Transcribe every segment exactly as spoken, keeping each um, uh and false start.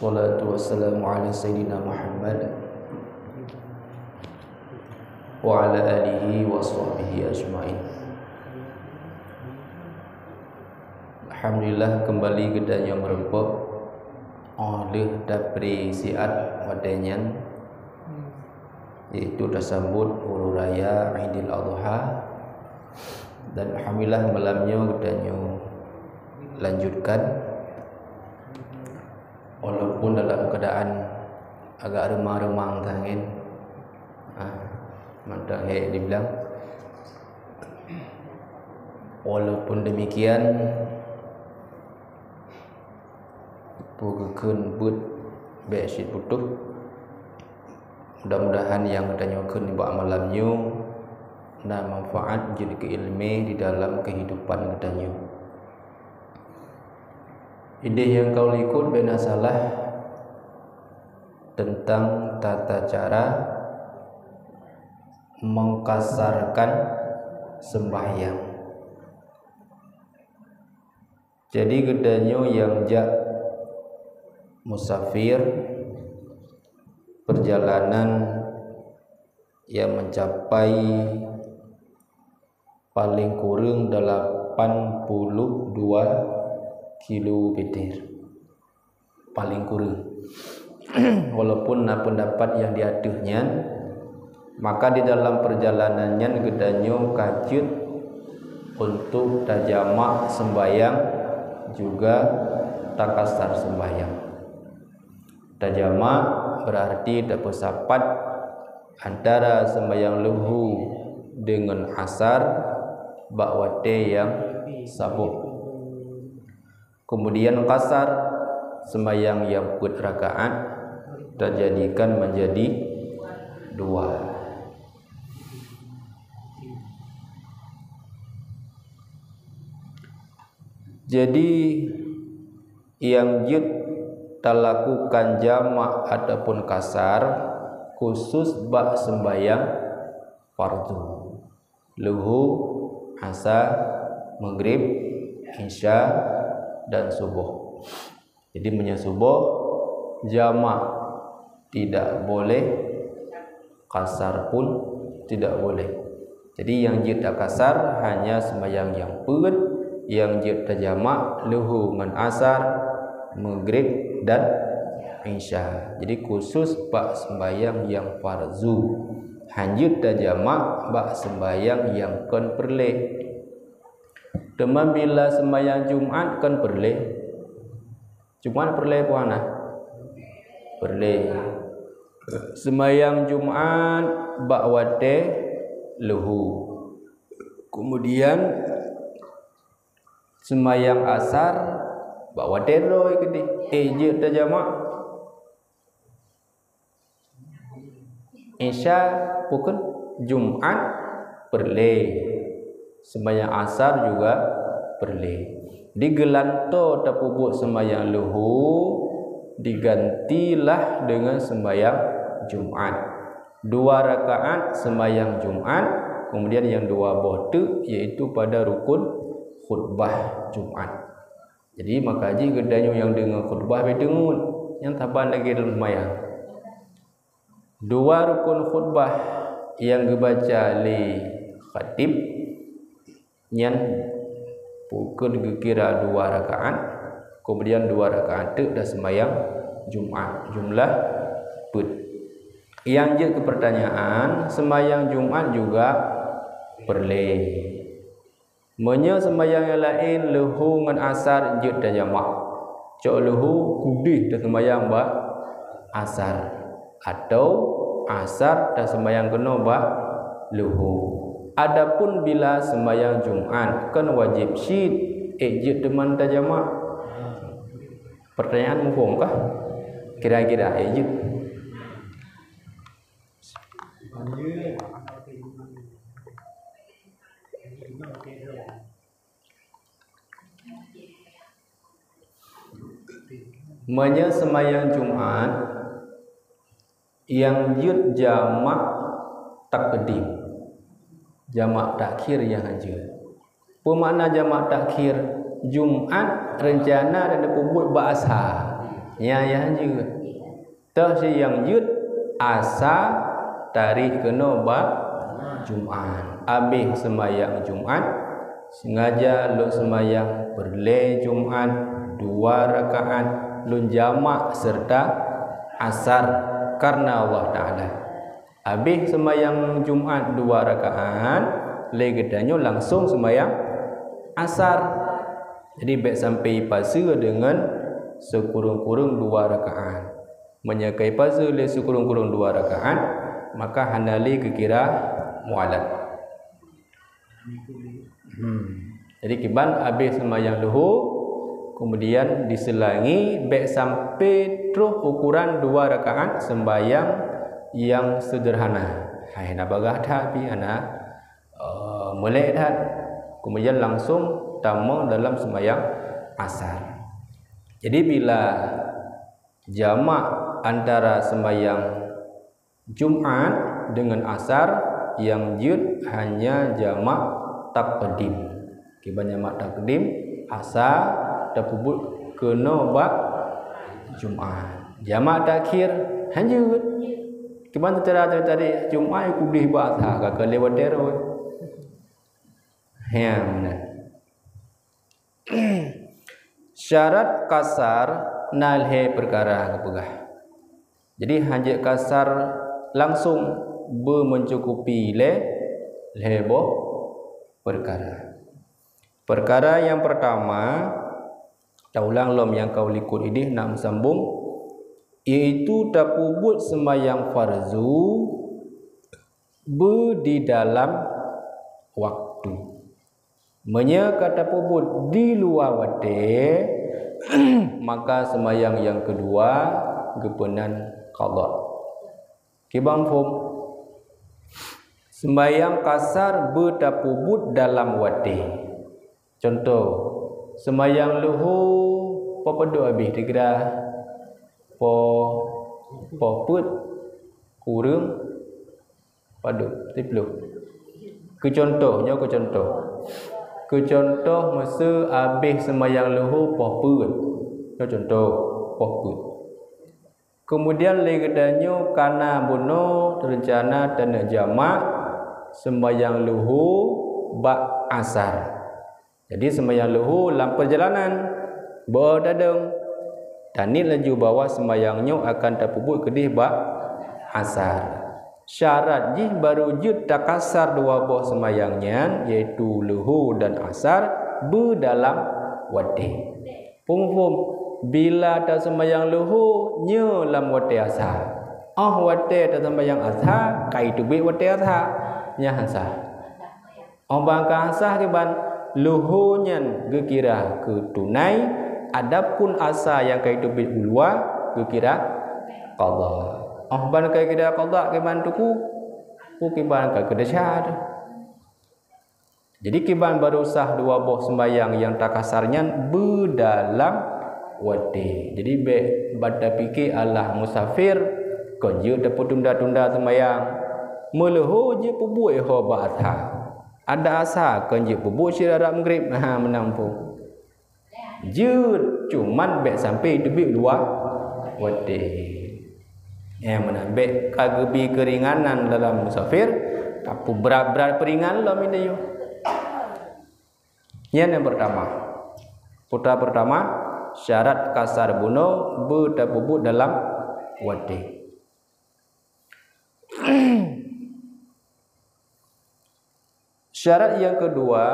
Salatu wassalamu ala sayyidina Muhammad wa ala alihi wa sahbihi ajma'in. Alhamdulillah, kembali geutanyoe meureumpok óh lheueh tapré siat watée nyan, yaitu tasambot uroe raya Aidil Adha. Dan alhamdulillah, malam nyoe geutanyoe lanjutkan, walaupun dalam keuadaan agak reumang-reumang tangen. Ah, mantong hek dibilang. Walaupun demikian, peue geukheun beuet bék cit putôh. Mudah-mudahan nyang geutanyoe kheun nibak malam nyoe na manfaat jeuet keu iéleumé di dalam keuhidupan geutanyoe. Idéh nyang ka likot bèk na salah teuntang tata cara mengkasarkan sembahyang. Jadi geutanyoe nyang jak musafir, perjalanan nyang mencapai paling kureueng delapan puluh dua kilometer. Paling kureueng. Walaupun na pendapat nyang di ateueh nyan, maka di dalam perjalanan nyan geutanyoe ka jeuet untuk tajamak sembahyang juga takasar sembahyang. Tajamak berarti tapeusapat antara sembahyang leuhô deungon asar bak watée nyang saboh. Kemudian kasar, sembahyang nyang peuet rakaat tajadikan menjadi dua. Jadi, nyang jeuet talakukan jamak ataupun kasar khusus bak sembahyang fardu. Leuhô, asar, maghrib, isya, dan suboh. Jadi, meunyoe suboh, jamak tidak boleh, kasar pun tidak boleh. Jadi, nyang jeuet takasar hanya sembahyang nyang peuet, nyang jeuet tajamak leuhô ngon asar, maghrib, dan isya. Jadi, khusus bak sembahyang nyang fardu. Hanjeuet tajamak bak sembahyang nyang kon peureulée. Teuma bila sembahyang Jumat kon peureulée? Jumat peureulée peue hana? Peureulée. Sembahyang Jumat bak watée leuhô. Kemudian sembahyang asar bak watée droe keudeh. Eh, jeuet tajamak. Isya pukon Jumat peureulée. Sembahyang asar juga peureulée. Digeulantoe tapeubuet sembahyang leuhô digantilah deungon sembahyang Jumat. Dua rakaat sembahyang Jumat, kemudian nyang dua boh teuk, yaitu pada rukun khutbah Jumat. Jadi, maka jih geutanyoe nyang deungoe khutbah beudeungon, nyang saban lagée lom seumayang. Dua rukun khutbah nyang geubaca lé khatib nyan pukon geukira dua rakaat, kemudian dua rakaat teuk dan sembahyang Jumat, jumlah peuet. Nyang jeuet keu peurtanyaan, sembahyang Jumat juga peureulée. Meunyoe sembahyang nyang laén leuhô ngon asar jeuet tajamak, cok leuhô keudeh taseumbahyang bak asar, atau asar taseumbahyang keunoe bak leuhô. Adapun bila sembahyang Jumat kon wajéb cit, ék jeuet teuma tajamak? Peurtanyaan muphom kah? Kira-kira ék jeuet? Meunyoe seumayang Jumat nyang jeuet jamak takdim, jamak takhir nyang hanjeuet. Peue makna jamak takhir? Jumat reuncana dan neupeubuet bak asa. Nyan nyang jeuet. Toh si nyang jeuet asa tarek keunoe bak Jumat. Abéh seumayang Jumat, sengaja lôn seumayang peureulée Jumat dua rakaat, lôn jamak seureuta asar kareuna Allah Taala. Abéh seumayang Jumat dua rakaat, lé geutanyoe langsong seumayang asar. Jadi bék sampai paseue deungon sikureueng-kureueng dua rakaat. Meunyoe ka ipaseue lé sikureueng-kureueng dua rakaat, maka hana lé geukira mualaf. Hmm. Jadi kiban abéh seumayang luhô, kemudian diseulangi bék sampai troh ukuran dua rakaat seumayang nyang seudeurhana. Hai na bagah that pih hana, eh, meulek that. Kemudian langsong tamong dalam seumayang asar. Jadi bila jamak antara seumayang Jumat deungon asar nyang jeuet hanya jamak takdim. Kiban jamak takdim, asa tapeubuet keunoe bak Jumat. Jamak takhir hana jeuet. Kiban teucara tadi Jumat kudeh bak asa ka lewat terus. Nyang meunan. Syarat kasar na lhée peukara geupeugah. Jadi hana jeuet kasar langsong, beumeucukupi lé lhée boh peukara. Peukara nyang peurtama, taulang lom nyang ka u likot ideh na meusambong, yaitu tapeubuet seumayang farzu beu di dalam waktu. Meunyoe ka tapeubuet di luwa watée, maka seumayang nyang keudua geupeunan qadha. Kiban phom, seumayang kasar beu tapeubuet dalam watée. Cuntoh, seumayang luhô poh padub abéh teugra? Poh, poh peuet kureueng padub? Siplôh. Keu cuntoh, nyoe keu cuntoh. Keu cuntoh, meuseu abéh seumayang luhô poh peuet. Nyoe cuntoh, poh peuet. Keumudian lé geutanyoe kana bunoe reuncana taneuk jamak seumayang luhô bak asar. Jadi seumayang luhô lam peurjalanan, beu tadong, taniet laju bahwa seumayang nyoe akan tapeubuet keudeh bak asar. Syarat jih barô jeuet takasar dua boh seumayang nyan, yaitu luhô dan asar, beu dalam watée. Phom-phom, bila taseumayang luhô nyoe lam watée asa. Óh watée taseumayang asa, ka iteubiet watée asa, nyan hana sah. Óh ban ka hana sah kiban, luhô nyan geukira keu tunai, adapun asa nyang ka iteubiet u luwa geukira qadha. Óh ban ka geukira qadha kiban teungku, peue kiban ka geudesya teuh. Jadi kiban barô sah dua boh seumayang nyang takasar nyan beu dalam watée. Jadi bék ban tapike alah musafir, kon jeuet tapeutunda-tunda seumayang. Meuleubeh jeuet peubuet ho bak asa. Adak asa kon jeuet peubuet sirara meugréb, ha, meunan phom. Jeuet, cuman bék sampai teubiet luwa watée. Eh, meunan bék ka geubi keuringanan dalam musafir, tapeubrat-brat peuringan lom indeh. Nyan nyang peurtama. Peukara peurtama, syarat kasar bunoe beu tapeubuet dalam watée. Syarat nyang keudua,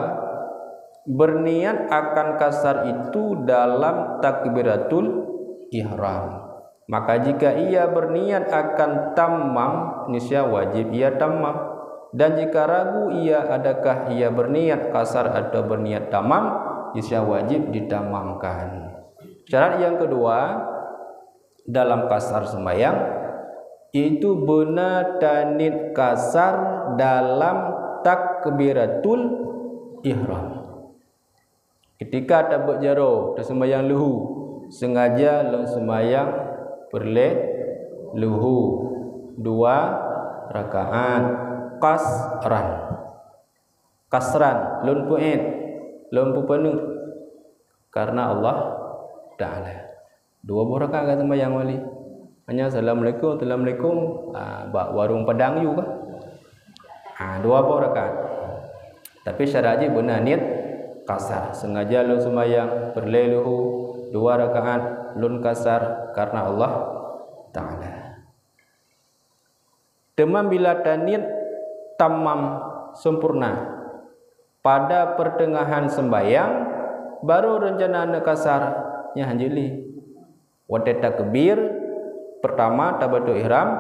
beurniat akan kasar itu dalam takbiratul ihram. Maka jika ia beurniat akan tamam, niscaya wajéb ia tamam. Dan jika ragu ia adakah ia beurniat kasar atawa beurniat tamam, niscaya wajéb ditamamkan. Syarat nyang keudua, dalam kasar seumayang, yaitu beuna taniet kasar dalam takbiratul ihram. Keutika tabeuet jaroe, taseumayang luhô, seungaja lôn seumayang peureulée luhô dua rakaat qasran. Qasran, lôn peuet, lôn peupeuneuk kareuna Allah Taala. Dua boh rakaat ka seumayang wali. Hanya assalamualaikum, assalamualaikum, ah, bak warong Padang yu kah? Ah, dua boh rakaat. Tapi syarat jih beuna niet kasar. Sengaja lôn seumayang peureulée leuhu dua rakaat lôn kasar karena Allah Taala. Teuma bila taniet tamam sempurna pada pertengahan sembahyang, baru rencana neuk kasar, nyan hanjeuet lé. Watée takbir pertama tabato ihram,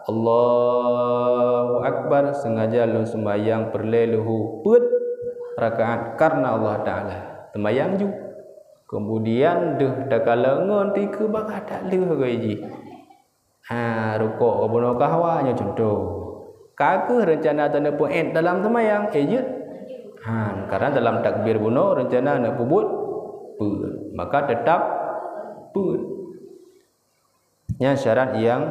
Allahu Akbar, sengaja lôn seumayang peureulée leuhu peuet rakaat karena Allah Taala. Seumayang ju. Kemudian deuh takalon ngon tikeue baka that leuh geuh jih. Ha, rukuk ka bunoe ka hawa nyoe contoh. Ka kheueh rencana taneuk peuet dalam seumayang, eh, jeuet. Ha, karena dalam takbir bunoe rencana neuk peubuet peuet, maka tetap peuet. Nyan syarat yang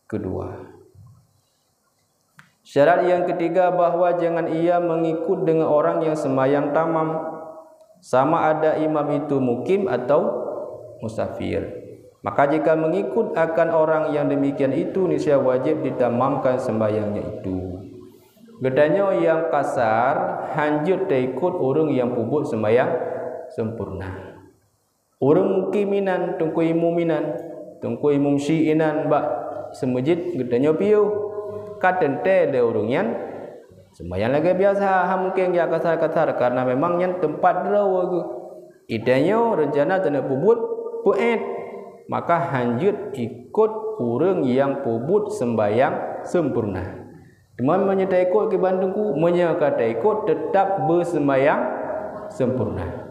kedua. Syarat yang ketiga, bahwa jangan ia mengikut dengan orang yang sembahyang tamam, sama ada imam itu mukim atau musafir. Maka jika mengikut akan orang yang demikian itu, niscaya wajib ditamamkan sembahyangnya itu. Geutanyoe nyang kasar hanjeuet taikot ureuëng nyang peubuet sembahyang sempurna. Ureuëng mukim inan, teungku imum inan, teungku imum syiek inan bak seumeujid geutanyoe piôh. Ka teuntée lé ureuëng nyan seumayang lagée biasa, hana mungken jak kasar-kasar, karena memang nyan teumpat droe geuh. Geutanyoe reuncana taneuk peubuet peuet, maka hanjeuet ikot ureuëng nyang peubuet seumayang sempurna. Teuma meunyoe taikot kiban teungku, meunyoe ka taikot, teutap beuseumayang sempurna.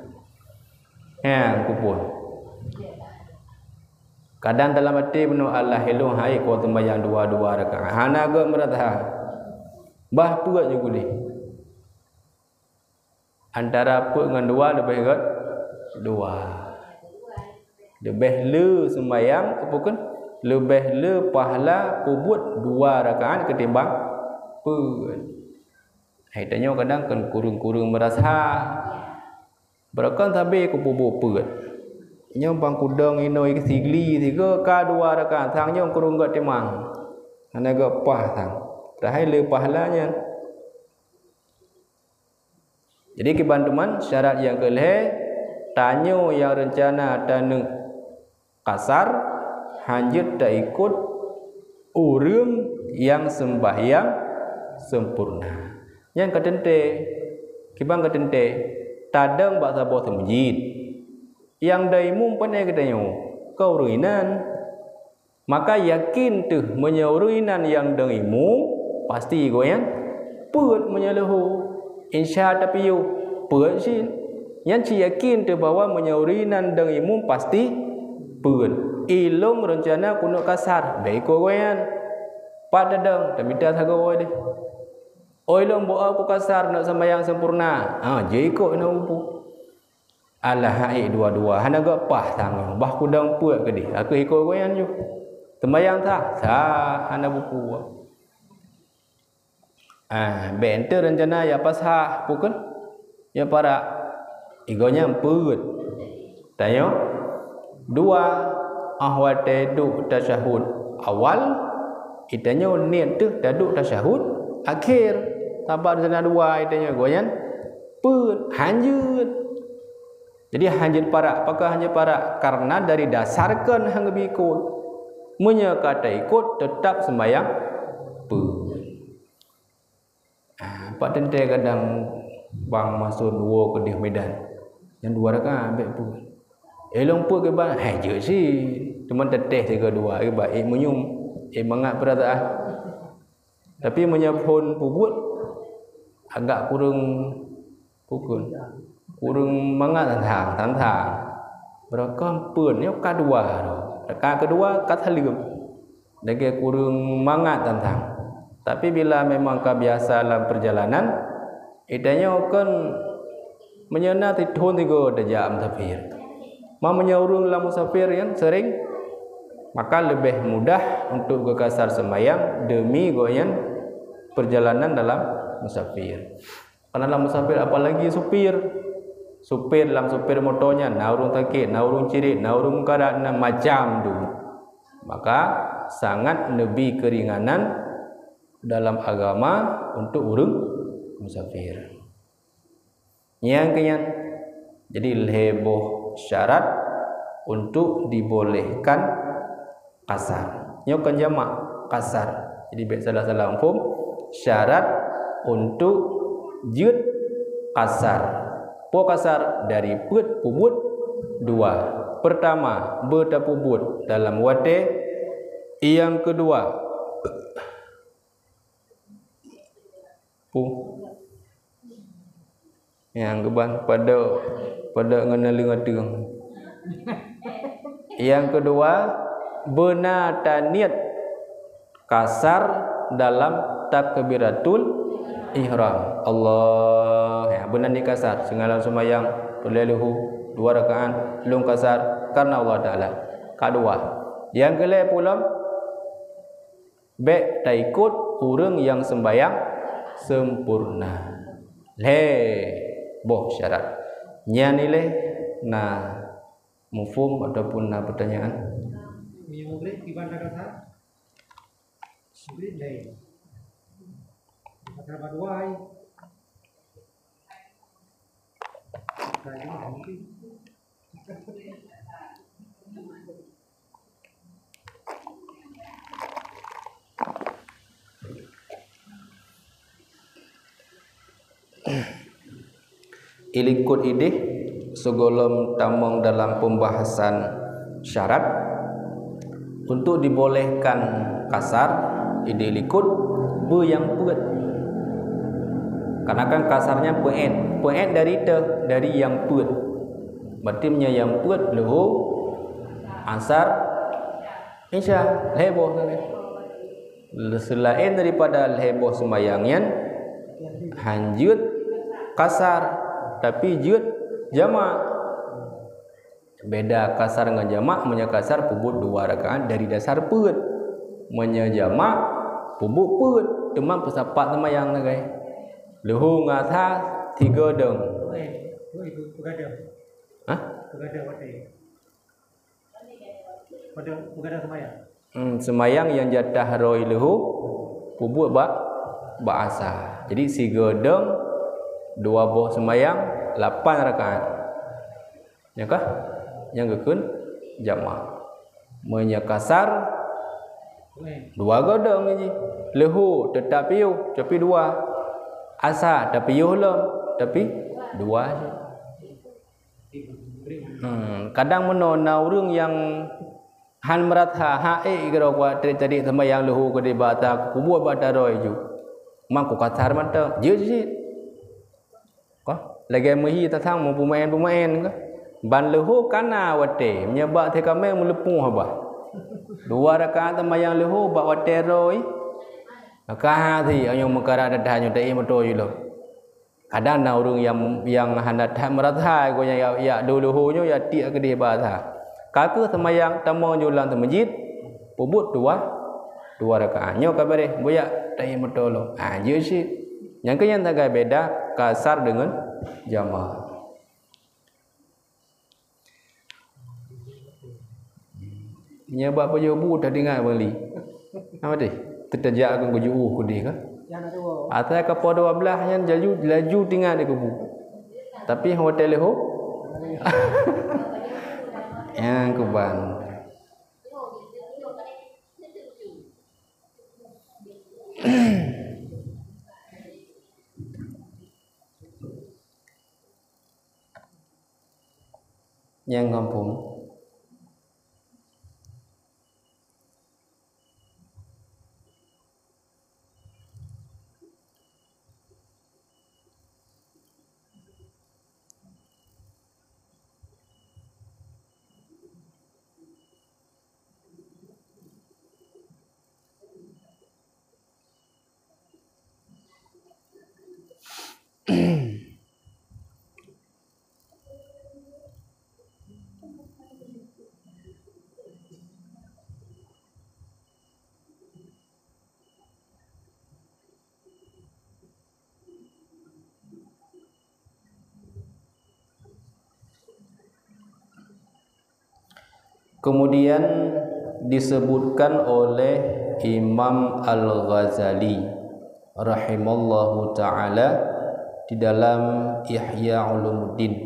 Nyan, kupeue. Kadang dalam até bunoe, "Alah, ilôn hai ko seumayang dua-dua rakaat." Hana gét meurasa. Bah peuet nyoe geuh. Antara peuet ngon dua leubeh gét dua. Leubeh le seumayang, apa kon? Leubeh le pahala peubuet dua rakaat ketimbang peuet. Hai tanyoe kadang kan kureueng-kureueng meurasa. Beureukan sabe kupeubuet peuet. Nyoe bang kudong inoe sigli sigoe ka dua rakaat, sang nyoe kureueng gét timang. Hana gét paih sang. Padahai le pahala nyan. Jadi kiban teuma syarat nyang keu lhée, tanyoe nyang reuncana taneuk kasar, hanjeuet taikot ureuëng nyang seumbahyang seumpurna. Nyan ka teuntée, kiban ka teuntée, tadong bak saboh seumeujid. Nyang dong imum pane geutanyoe, ka ureuëng inan. Maka yakin teuh meunyoe ureuëng inan nyang dong imum, pasti gobnyan peuet meunyoe leuho. Insya tapiôh, peuet cit. Nyan cit yakin teuh bahwa meunyoe ureuëng inan dong imum pasti peuet. Ilôn reuncana keuneuk kasar, bék ikot gobnyan. Pat tadong, tamita sagoe deh. Oi lôn beu ku kasar neuk seumayang seumpurna. Ha, jeuet ikot inan upu. Alah hai dua-dua, hana gét paih sang, bah kudong peuet keudeh, aku ikot gobnyan ju. Seumayang sah, sah, hana buku. Ah, bék ente reuncana ya pasah, pukon? Ya parak. Igoe nyan peuet. Tanyoe dua, ah watée duek tasyahud awal, itanyoe niet teuh taduek tasyahud akhir. Sabab reuncana dua itanyoe gobnyan peuet, hanjeuet. Jadi hanjeuet parak. Pakon hanjeuet parak? Karena dari dasar kon han geubri ikot. Meunyoe ka taikot, teutap seumbahyang peuet. Ah, pat teuntée kadang bang masuk dua keudeh Medan. Nyang dua rakaat bék peuet. Eh, lôn peuet kiban, hai jeuet cit. Teuma teuntée sigoe dua, kiban, eh, meunyoe, eh, mangat peurasaan. Tapi meunyoe phon peubuet, agak kureueng pukon. Kureueng mangat tantang, tantang. Beureukan peuet nyoe ka dua. Rakaat keudua ka saleuem. Lagée kureueng mangat tantang. Tapi bila memang ka biasa lam peurjalanan, itanyoe kon meunyoe na sithon sigoe tajak musafir. Ma meunyoe ureuëng lam musafir nyan sering, maka leubeh mudah untuk geukasar seumayang deumi gobnyan peurjalanan dalam musafir. Karena lam musafir, apalagi supir, Supir, lam supir moto nyan na ureuëng sakét, na ureuëng cirét, na ureuëng meukarat, na macam tu. Maka sangat neubi keuringanan dalam agama untuk ureuëng musafir. Nyang keunyan, jadi lhée boh syarat untuk dibolehkan kasar. Nyoe kon jamak, kasar. Jadi bék salah-salah muphom. Syarat untuk jeuet kasar. Peue kasar? Dari peuet peubuet dua. Pertama, beutapeubuet dalam watée. Nyang keudua, Pu. Nyang keuban padok, padok ngon naleueng ateueng. Nyang keudua, beuna taniet kasar dalam takbiratul ihram. Allah, ya, beuna niet kasar. Singoh lom seumayang, peureulée leuhô, dua rakaat, lôn kasar karena Allah Taala. Kadua. Nyang keulhée pulom, Bék taikot ureuëng nyang seumbahyang sempurna. Lhée boh syarat. Nyan ilée na muphom ataupun na peutanyaan? Meunyoe mugrib kiban tagasar? Mugrib laén. Tagasar bak dua ai. Ilikot idéh, sigohlom tamong dalam pembahasan syarat, untuk dibolehkan kasar, idéh likot, beu nyang peuet. Karena kan kasarnya peuet, peuet dari te, dari nyang peuet. Berarti meunyoe nyang peuet leuhô, asar, isya, lhée boh sagai. Seulaén daripada lhée boh seumayang nyan, han jeuet kasar, tapi jeuet jamak. Beda kasar ngon jamak, meunyoe kasar peubuet dua rakaat dari dasar peuet. Meunyoe jamak peubuet peuet, teuma peusapat seumayang sagai. Leuhô ngon asar tiga dong. Hah? Hmm, seumayang nyang jatah droe leuhô peubuet bak, bak asar. Jadi sigoe dong dua boh seumayang lapan rakaat. Nyan kah? Nyang geukheun jamak. Meunyoe kasar dua goe dong jih. Leuhô teutap piôh, tapi dua. Asar tapiôh lom, tapi dua jih. Hmm, kadang meunoe na ureuëng nyang han meurasa, han ék keudroe kuat teurik-teurik seumayang leuhô keudeh bak ata, peubuet bak ata droe ju. Mangko kasar mantong, jeuet cit. Kah? Lagée meuhi tasang meupeumaén-peumaén kah? Ban leuhô kana watée, meunyoe bak teuh kaméng meuleupôh bah. Dua rakaat seumayang leuhô bak watée droe. Maka hati, anyong meukarat that nyoe taék meutoe ju lom. Kadang na ureuëng nyang, nyang hana that meurasa, gobnyan jak, jak dua leuhô nyoe, jak tiek keudeh bak ata. Ka kheueh seumayang tamong ju lam seumeujid, peubuet dua, dua rakaat. Nyoe ka beureh, buyak tahi meutoe lom. Ah, jeuet cit. Nyang keu nyan sagai beda kasar deungon jamak. Nyan bak pajoh bu teuingat Bang Li. Nama teh? Teutajak keu geujuôh keudeh ka? Asai ka poh dua belas nyan laju, laju teuingat di kubu. Tapi hotel leuhô. Nyang keuban. Nyang gampông. Kemudian disebutkan oleh Imam Al-Ghazali rahimallahu taala di dalam Ihya Ulumuddin,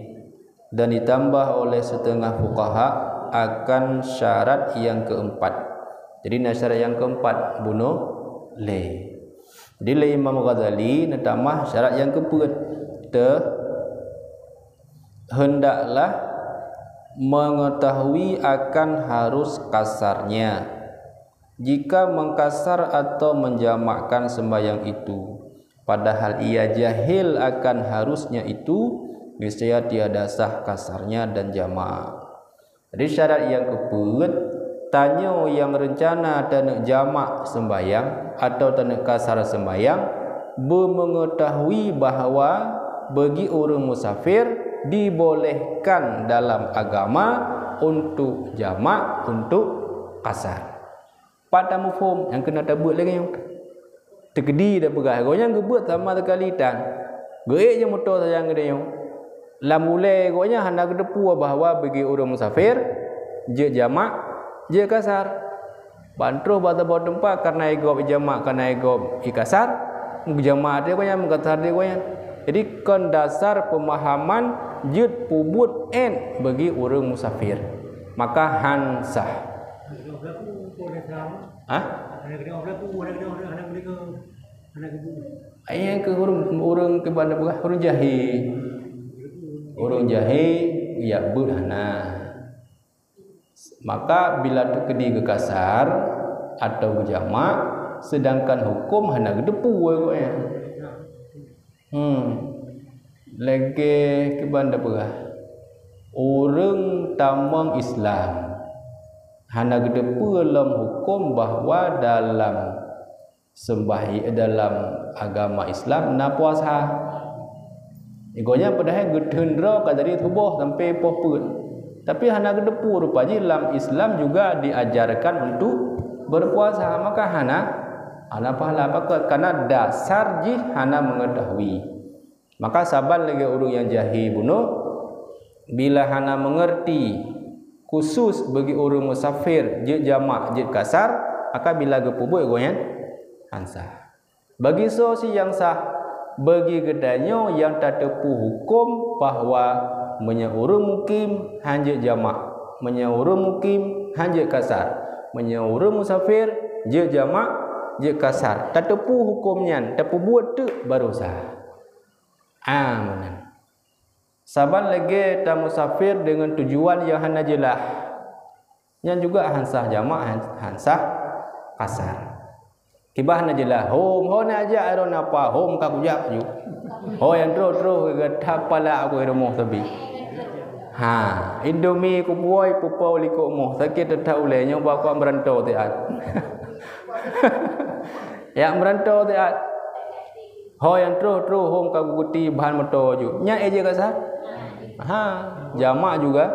dan ditambah oleh setengah fuqaha akan syarat yang keempat. Jadi na syarat yang keempat bunoe lé. Jadi lé Imam Ghazali neutamah syarat yang keupeuet, teuh hendaklah mengetahui akan harus kasarnya. Jika mengkasar atau menjamakkan sembahyang itu, padahal ia jahil akan harusnya itu, niscaya tiada sah kasarnya dan jamak. Jadi syarat nyang keupeuet, tanyoe nyang reuncana taneuk jamak seumbahyang atawa taneuk kasar seumbahyang, beumeungeutahui bahwa bagi ureuëng musafir dibolehkan dalam agama untuk jamak, untuk kasar. Pat tamuphom nyang keuneuk tabeuet lagée nyoe. Teukeudi tapeugah, gobnyan geubeuet sama sikali tan. Geuék jeuet moto sajan geutanyoe. Lam ulée gobnyan hana geuteupeue bahwa bagi ureuëng musafir, jeuet jamak, jeuet kasar. Ban troh bak saboh teumpat, kareuna gob jamak, kareuna gob kasar, meujamak di gobnyan, meukasar di gobnyan. Jadi kon dasar peumahaman jeuet peubuet ét bagi ureuëng musafir. Maka han sah. Hah? Nyang keu ureuëng, ureuëng kiban peugah ureuëng jahé. Ureuëng jahé, ya beuet hana. Maka bila teukeudi geukasar atau geujamak, sedangkan huköm hana geuteupeue gobnyan. Hmm. Lagée kiban tapeugah, ureuëng tamong Islam hana geuteupeue lom huköm bahwa dalam seumbahy-, dalam agama Islam na puasa. Gobnyan padahai geutheun droe ka dari suboh sampai poh peuet. Tapi hana geuteupeue rupa jih lam Islam juga diajarkan untuk berpuasa, maka hana, hana pahala. Pakon? Karena dasar jih hana mengetahui. Maka saban lagée ureuëng nyang jahé bunoe, bila hana meungeurti khusus bagi ureuëng musafir jeuet jamak jeuet kasar, maka bila geupeubuet gobnyan han sah. Bagi soe si nyang sah? Bagi geutanyoe nyang tateupeue huköm bahwa meunyoe ureuëng mukim han jeuet jamak, meunyoe ureuëng mukim han jeuet kasar, meunyoe ureuëng musafir jeuet jamak jeuet kasar. Tateupeue huköm nyan, tapeubuet teuk baru sah. Ah, meunan. Saban lagée tamusafir deungon tujuan nyang hana jeulaih, nyan juga han sah jamak, han, han sah kasar. Kiban hana jeulaih, hom, ho na jak droeneuh apa, hom ka kujak ju. Ho nyang troh-troh gata palak aku i rumoh sabe. Ha, Indomie kupuwoe peupo likot moh, sakét that ulée nyoe bak kuat meuranto siat. Jak meuranto siat. Ho nyang troh-troh hom ka geuguti bahan moto ju. Nyan ék jeuet kasar? Ha, jamak juga.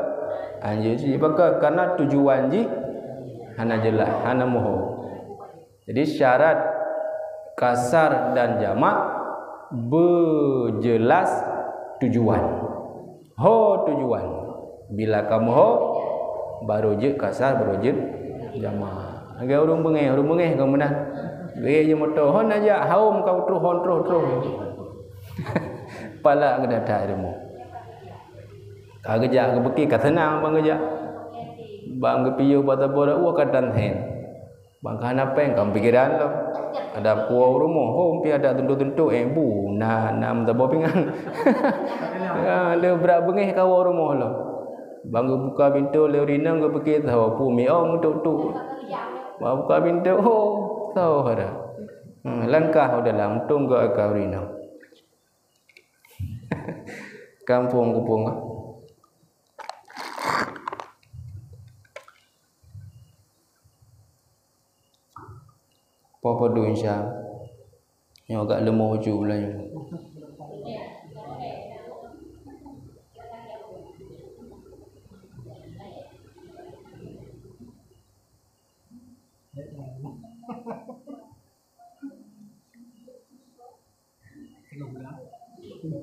Anjeuet sih, pakon? Karena tujuan jih hana jeulaih, hana muphom. Jadi syarat kasar dan jamak beujeulaih tujuan. Ho tujuan. Bila kamoe ho, baru jeuet kasar, baru jeuet jamak. Lagée ureuëng beungéh, ureuëng beungéh kon meunan. Geuék jeuet moto, ho na jak, hom ka troh, hom troh-troh. Palak geuda that i rumoh. Ka geujak geupike ka seunang ban geujak. Ban geupiôh bak saboh dakwah ka tan hen. Ban ka hana péng, ka pikiran lom. Adak puwoe u rumoh, hom pih adak tuntok-tuntok, eh, bu, na, na meusaboh pingan. Ya, le brat beungéh kawoe u rumoh lom. Ban geubuka pintoe lé ureuëng inong geupike saboh pu miong tuk-tuk. Ban buka pintoe, oh, saboh dah. Hmm, langkah u dalam, tunggu ka ureuëng inong. Kampung Kupung. Poh padum insya. Nyoe agak leumoh ju bulan nyoe.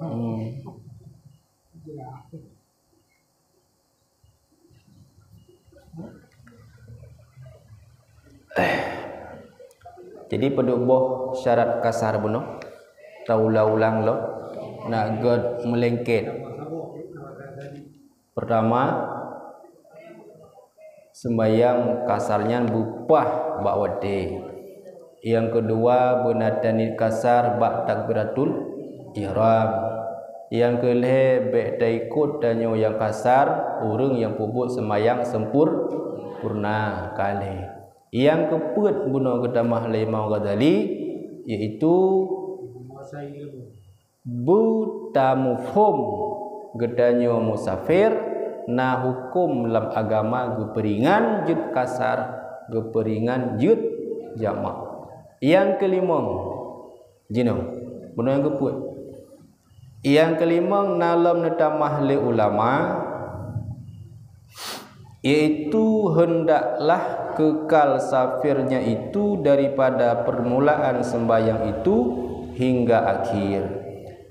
Hmm. Jadi, padub boh syarat kasar bunoe? Taulang-ulang lom, nak gét meulengket. Peurtama, seumbahyang kasar nyan beupah bak watée. Nyang keudua, beuna taniet kasar bak takbiratul ihram. Nyang keulhée, bék taikot tanyoe nyang kasar, ureuëng nyang peubuet seumbahyang sempur-, purna. Ka lhée. Nyang keupeuet bunoe geutamah lé Imam Ghazali, yaitu beutamufhom geutanyoe musafir na huköm lam agama geupeuringan jeuet kasar, geupeuringan jeuet jamak. Nyang keulimong, jinoe, bunoe nyang keupeuet. Nyang keulimong na lom neutamah lé ulama, yaitu hendaklah keukal safirnya itu daripada permulaan sembahyang itu hingga akhir.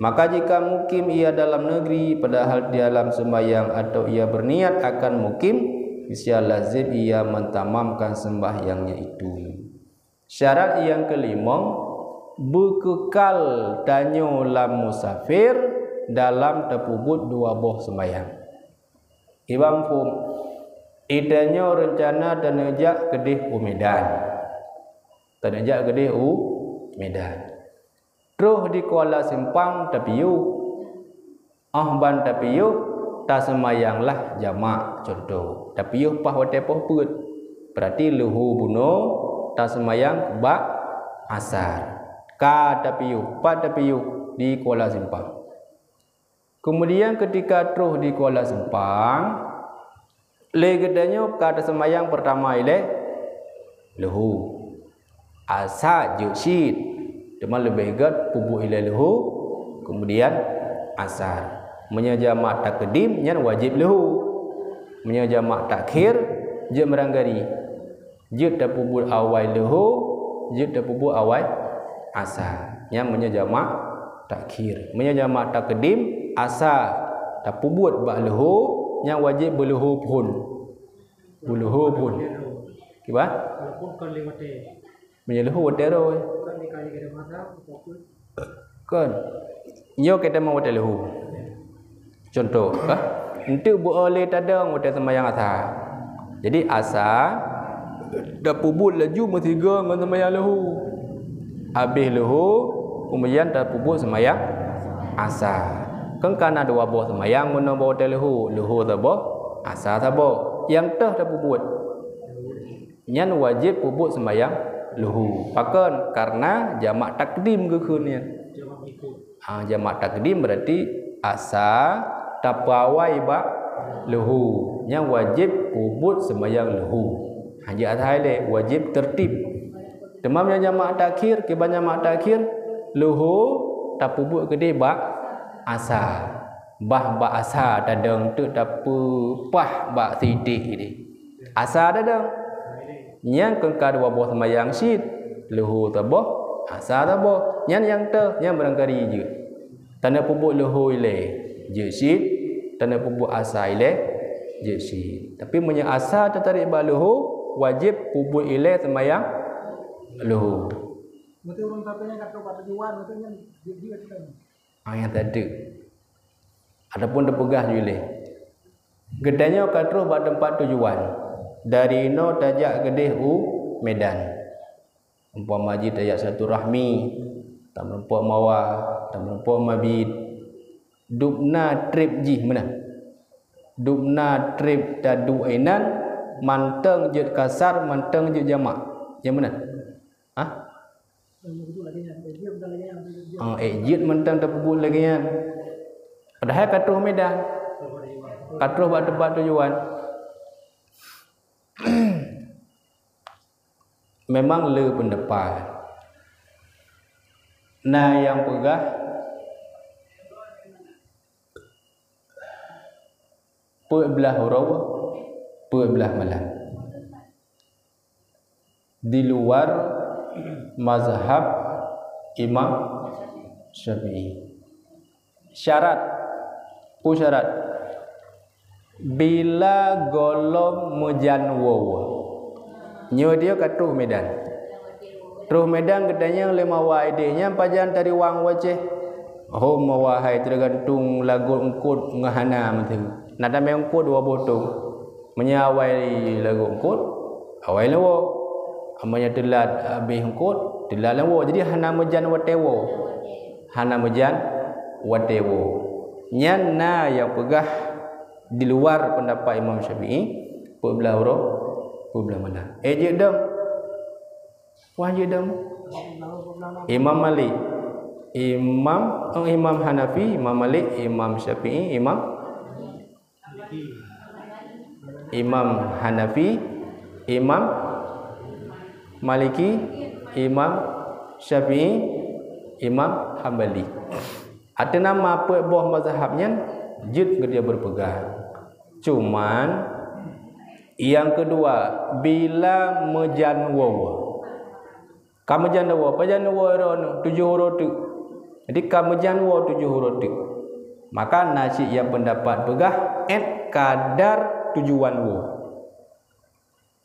Maka jika mukim ia dalam negeri padahal di dalam sembahyang atau ia berniat akan mukim, niscaya lazim ia mentamamkan sembahyangnya itu. Syarat nyang keulimong, beukeukal tanyoe lam musafir dalam tapeubuet dua boh seumbahyang. Kiban phom, geutanyoe reuncana taneujak keudeh u Medan. Taneujak keudeh u Medan. Troh di Kuala Simpang tapiôh. Óh ban tapiôh, taseumayanglah jamak. Cuntoh, tapiôh paih watée poh peuet. Beurati leuhô bunoe taseumayang bak asar. Ka tapiôh, pat tapiôh? Di Kuala Simpang. Keumudian keutika troh di Kuala Simpang, lé geutanyoe ka taseumayang peurtama ilée leuhô. Asa jeuet cit, teuma leubeh gét peubuet ilée leuhô, keumudian asar. Meunyoe jamak takdim, nyan wajéb leuhô. Meunyoe jamak takhir, jeuet meurangkari. Jeuet tapeubuet awai leuhô, jeuet tapeubuet awai asa. Nyan meunyoe jamak takhir. Meunyoe jamak takdim, asa tapeubuet bak leuhô, nyan wajéb beuleuhô phon. Beuleuhô phon. Kiban? Walaupun kon lewat eh. Meunyoe leuhô watée roe. Kon dikali kada masa, ataupun Kon. Nyoe ka tamong watée leuhô. Cuntoh, ka? Eunteuk beu-o lé tadong watée seumayang asa. Jadi, asa tapeubuet laju meusigoe ngon seumayang leuhô. Abéh leuhô, keumudian tapeubuet seumayang asa. Kon ka na dua boh seumayang meunoe bak watée leuhô, leuhô saboh, asa saboh. Nyang teuh tapeubuet. Nyan wajéb peubuet seumayang leuhô. Pakon? Karena jamak takdim geukheun nyan. Ha, jamak takdim beurati asa tapeuawai bak leuhô. Nyan wajéb peubuet seumayang leuhô. Ha, jeuet asai lé, wajéb tertib. Teuma meunyoe jamak takhir, kiban jamak takhir, leuhô tapeubuet keudeh bak asa. Bah bak asa tadong teuk tapeupah bak sideh ideh. Asa tadong. Nyan kon ka dua boh seumayang cit, leuhô saboh, asa saboh. Nyan nyang teuh, nyan barangkali jeuet. Taneuk peubuet leuhô ilée jeuet cit, taneuk peubuet asa ilée jeuet cit. Tapi meunyoe asa teutarek bak leuhô, wajéb peubuet ilée seumayang leuhô. Beutôi ureuëng sapeue nyang ka trok bak tujuan, beutôi nyan jeuet-jeuet kan. Ah, nyang teudeuk. Ataupun teupeugah ju ilée. Geutanyoe ka troh bak teumpat tujuan. Dari inoe tajak keudeh u Medan. Umpama jih tajak silaturahmi, tameurumpok mawa, tameurumpok mabit. Dubna treb jih meunan. Dubna treb taduek inan, mantong jeuet kasar, mantong jeuet jamak. Nyang meunan? Hah? Ah, eh, jeuet mantong tapeubuet lagée nyan. Padahai ka troh Medan. Ka troh bak teumpat tujuan. Memang le peundapat. Na nyang peugah, peuet blaih uroe, peuet blaih malam. Di luar mazhab Imam Syafi'i. Syarat, peue syarat? Bila gohlom meujan woe. Nyoe dia ka troh Medan. Troh Medan geutanyong lé mawa idéh nyan pajan tariwang u Aceh. Ho mawa hai teugantung lagot eungkot ngon hana meuteue. Na tamé eungkot dua boh tông. Meunyoe awai lagot eungkot, awai lom woe. Meunyoe teulat habéh eungkot, teulat lom woe. Jadi hana meujan watée woe. Hana meujan watée woe. Nyan na nyang peugah di luar peundapat Imam Syafi'i, peuet blaih uroe, peuet blaih malam. Eh, jeuet dong. Wah, jeuet dong. Imam Malik, Imam, oh, Imam Hanafi, Imam Malik, Imam Syafi'i, Imam, Imam Hanafi, Imam Maliki, Imam Syafi'i, Imam Hambali. Artinya ma peuet boh mazhab nyan jeuet geutanyoe beupeugah. Cuman, nyang keudua, bila meujan woe. Ka meujan woe, pajan woe droeneuh, tujoh uroe teuk. Jadi ka meujan woe tujoh uroe teuk. Maka na cit nyang peundapat peugah ét kadar tujoan woe.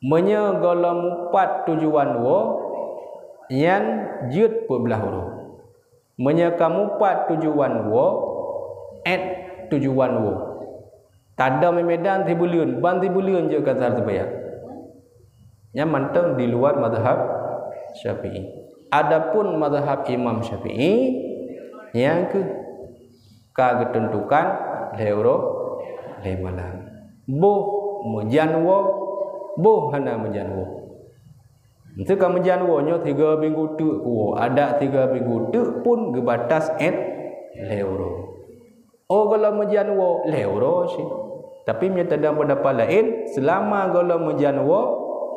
Meunyoe gohlom mupat tujoan woe, nyan jeuet peuet blaih uroe. Meunyoe ka mupat tujoan woe, ét tujoan woe. Tadong i Medan sibuleuen, ban sibuleuen jeuet kasar seumayang. Nyan mantong di luar mazhab Syafi'i. Adapun mazhab Imam Syafi'i, nyan keuh ka geuteuntukan lhée uroe, lhée malam. Boh meujan woe, boh hana meujan woe. Meunyoe ka meujan woe nyoe tiga minggu teuk woe, adak tiga minggu teuk pun geubatas ét lhée uroe. Oh, gohlom meujan woe lhée uroe cit. Tapi meunyoe tadong peundapat laén, seulama gohlom meujan woe,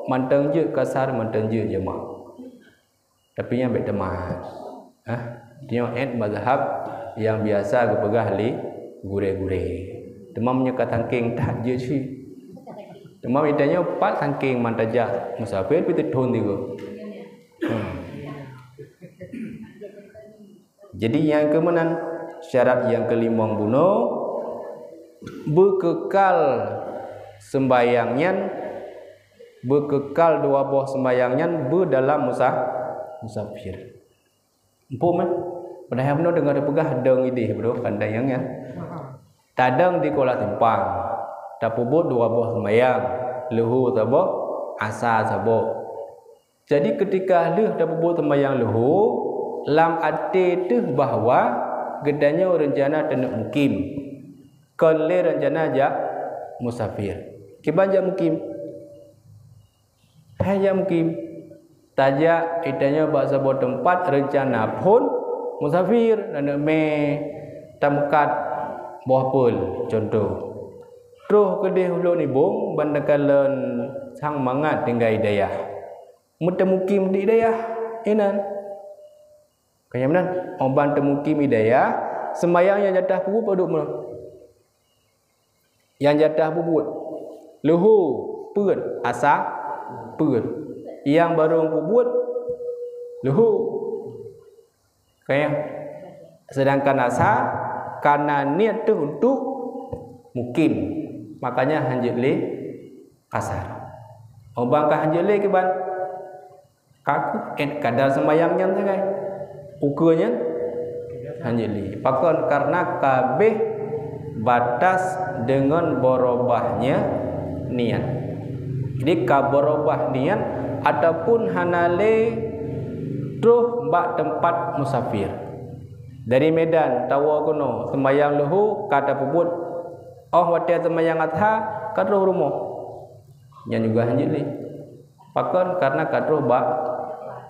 mantong jeuet kasar, mantong jeuet jamak. Tapi nyan bék teuma. Hah? Nyoe ét mazhab nyang biasa geupeugah lé gurée-gurée. Teuma meunyoe ka sangkéng that jeuet cit. Teuma geutanyoe pat sangkéng mantong jak musafir pih teuthon tiga. Hmm. Jadi nyang keumeunan syarat nyang keulimong bunoe, beukeukal seumbayang nyan, beukeukal dua boh seumbayang nyan beudalam musa-, musafir. Muphom, eh? Padahai bunoe deungon teupeugah dong idéh, bro, pandai nyang nyan. Tadong di Kuala Simpang, tapeubuet dua boh seumbayang, leuhô saboh, asa saboh. Jadi, keutika lheueh tapeubuet seumayang leuhô, lam até teuh bahwa geutanyoe reuncana taneuk mukim, kon lé reuncana jak musafir. Kiban jak mukim? Hai jak mukim, tajak geutanyoe bak saboh teumpat reuncana phon musafir, taneuk mé tameukat boh peul, cuntoh. Troh keudeh ulôn ibong ban takalon sang mangat tinggai dayah. Meuteumu mukim di dayah inan. Ka nyang meunan, óh ban teumukim i dayah, seumayang nyang jatah peubuet padub meunan. Nyang jatah peubuet, leuhô peuet, asa peuet. Nyang barô peubuet, leuhô. Ka nyang, seudangkan asa ka na niet teuh untuk mukim, makanya hanjeuet lé kasar. Óh ban ka hanjeuet lé kiban, ka kheueh ét kadar seumayang nyan sagai. Ukeue nyan hanjeuet lé. Pakon? Karena ka abéh batas deungon beurubahnya niet. Jadi ka beurubah niet ataupun hana lé troh bak teumpat musafir. Dari Medan tawoe keunoe seumayang leuhô ka tapeubuet, óh watée seumayang asha ka troh rumoh. Nyan juga hanjeuet lé. Pakon? Karena ka troh bak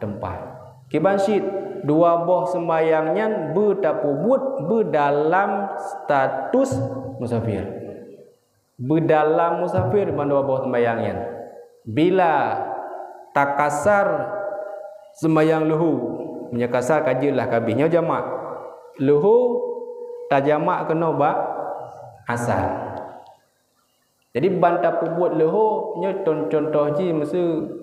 teumpat. Kiban cit, dua boh seumayang nyan beutapeubuet beudalam status musafir. Beudalam musafir mandua boh seumayang nyan. Bila takasar seumayang leuhô, meunyoe kasar ka jeuet lah ka abéh, nyoe jamak. Leuhô tajamak keunoe bak asar. Jadi ban tapeubuet leuhô, nyoe con-, cuntoh jih miseue,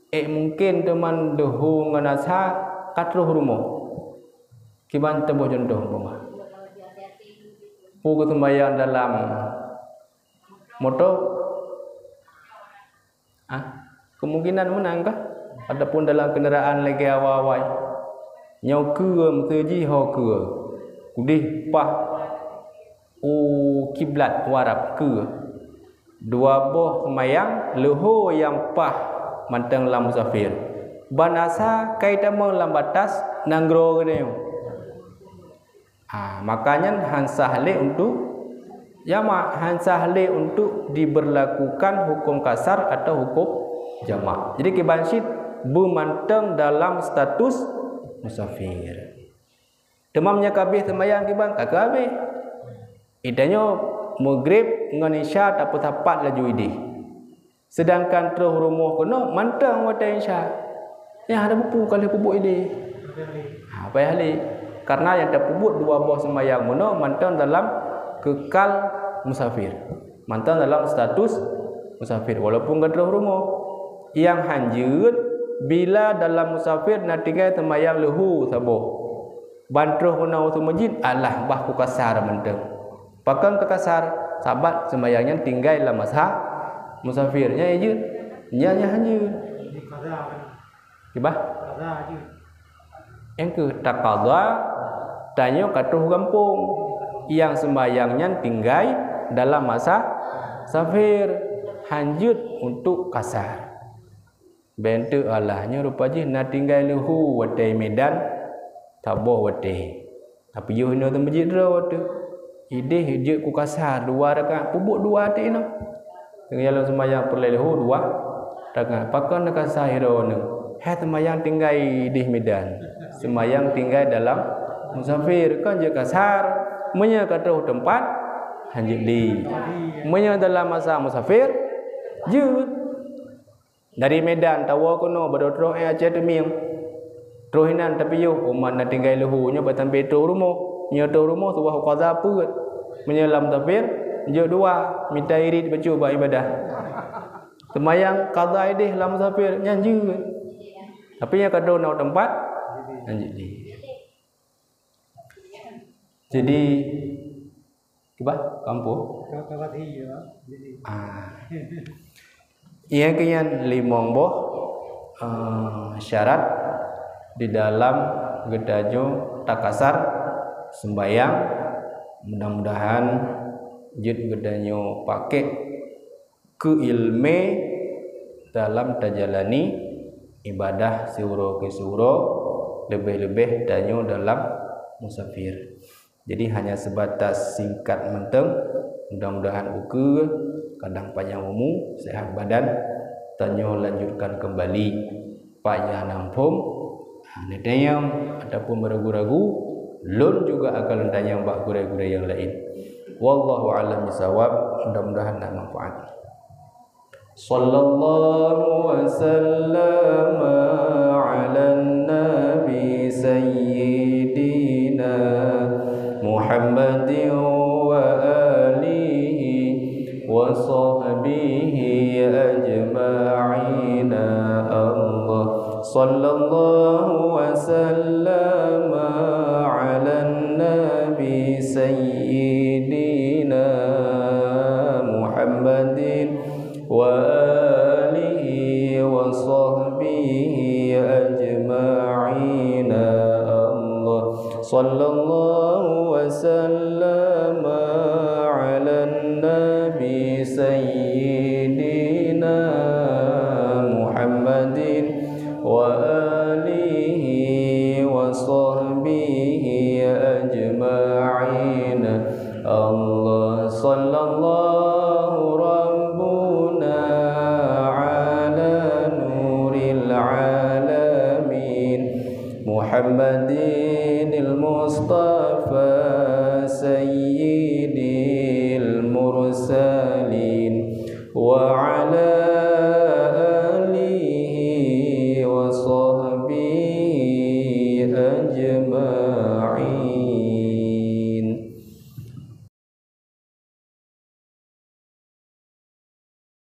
ék mungken teuma leuhô ngon asha ka troh rumoh. Kiban teuboh cuntoh umpama. Peue geuseumayang dalam moto? Ah, kemungkinan meunan kah? ataupun dalam kendaraan lagèe awai-awai. Nyoe keue, meuseujih ho keue. Udeh paih u kiblat, u Arab keue. Dua boh seumayang leuhô nyang paih mantong lam musafir. Ban asa ka itamong lam batas nanggroe geutanyoe. Ha, maka nyan han sah lé untuk jamak, han sah lé untuk diberlakukan hukum kasar atau hukum jamak. Jadi, kiban cit beumantong dalam status musafir. Teuma meunyoe ka habéh seumayang kiban, ka keu habéh. Geutanyoe Maghrib ngon Isya tapeusapat laju idéh. Seudangkan troh rumoh keunoe mantong watèe Isya. Nyan hana peue-peue ka lheueh peubuet idéh. Ha, payah lé. Karena nyang tapeubuet dua boh seumayang bunoe mantong dalam kekal musafir. Mantong dalam status musafir, walaupun ka troh rumoh. Nyang han jeuet, bila dalam musafir na tinggai seumayang leuhô saboh. Ban troh keunoe u meuseujid, alah, bah keu kasar mantong. Pakon keu kasar? Sabab seumayang nyan tinggai lam masa musafir. Nyan jeuet? Nyan, nyan han jeuet. Kiban? Nyang keu taqadha, tanyoe ka troh gampông. Nyang seumayang nyan tinggai dalam masa musafir, han jeuet untuk kasar. Bèk teuk alah, nyoe rupa jih na tinggai leuhô watèe Medan, saboh watèe. Tapiôh inoe teumeujiet droe teuh. Idéh jeuet keu kasar dua rakaat, peubuet dua teuk inoe. Teungoh lom seumayang peureulèe leuhô dua rakaat. Pakon neukasar droeneuh? Hai seumayang tinggai idéh Medan. Seumayang tinggai dalam musafir, kon jeuet kasar. Meunyoe ka troh teumpat, han jeuet lé. Meunyoe dalam masa musafir, jeuet. Dari Medan tawoe keunoe, baroe troh Aceh Teumieng. Troh inan tapiôh, umat na tinggai leuhô nyoe, bah sampoe troh rumoh. Nyoe troh rumoh, suboh qadha peuet. Meunyoe lam musafir, jeuet dua, mita irit bacut bak ibadah. Seumayang qadha idéh lam musafir, nyan jeuet. Tapi nyang ka troh na u teumpat, nyan jeuet lé. Jadi, kiban, kampung? Ka, ka bati, ya. Jadi. Ah. Nyang keu nyan limong boh, eh, syarat di dalam geutanyoe takasar seumayang. Mudah-mudahan jeuet geutanyoe pakèk keu ileumèe dalam tajalani ibadah siuroe keu siuroe, leubeh-leubeh tanyoe dalam musafir. Jadi, hanya seubatas singkat mantong. Mudah-mudahan ukeue kadang panyang umu, seuhat badan, tanyoe lanjutkan keumbali. Bak nyang hana muphom, hana tanyong, ataupun meuragu-ragu, lôn juga akan lôn tanyong bak gurèe-gurèe nyang laén. Wallahu a'lam bishawab, mudah-mudahan na manfaat. Sallallahu wa sallama ala nabi sayyidina Muhammadin wa alihi wa sahbihi ajma'ina. Allah. Sallallahu wa sallama ala nabi sayyidina Muhammadin wa alihi wa sahbihi ajma'ina. Allah. Sallallahu wa sallama ala nabi sayyidina Muhammadin wa alihi wa sahbihi ajma'in. Allah. Sallallahu rabbuna ala nuril alamin Muhammadinil Mustafa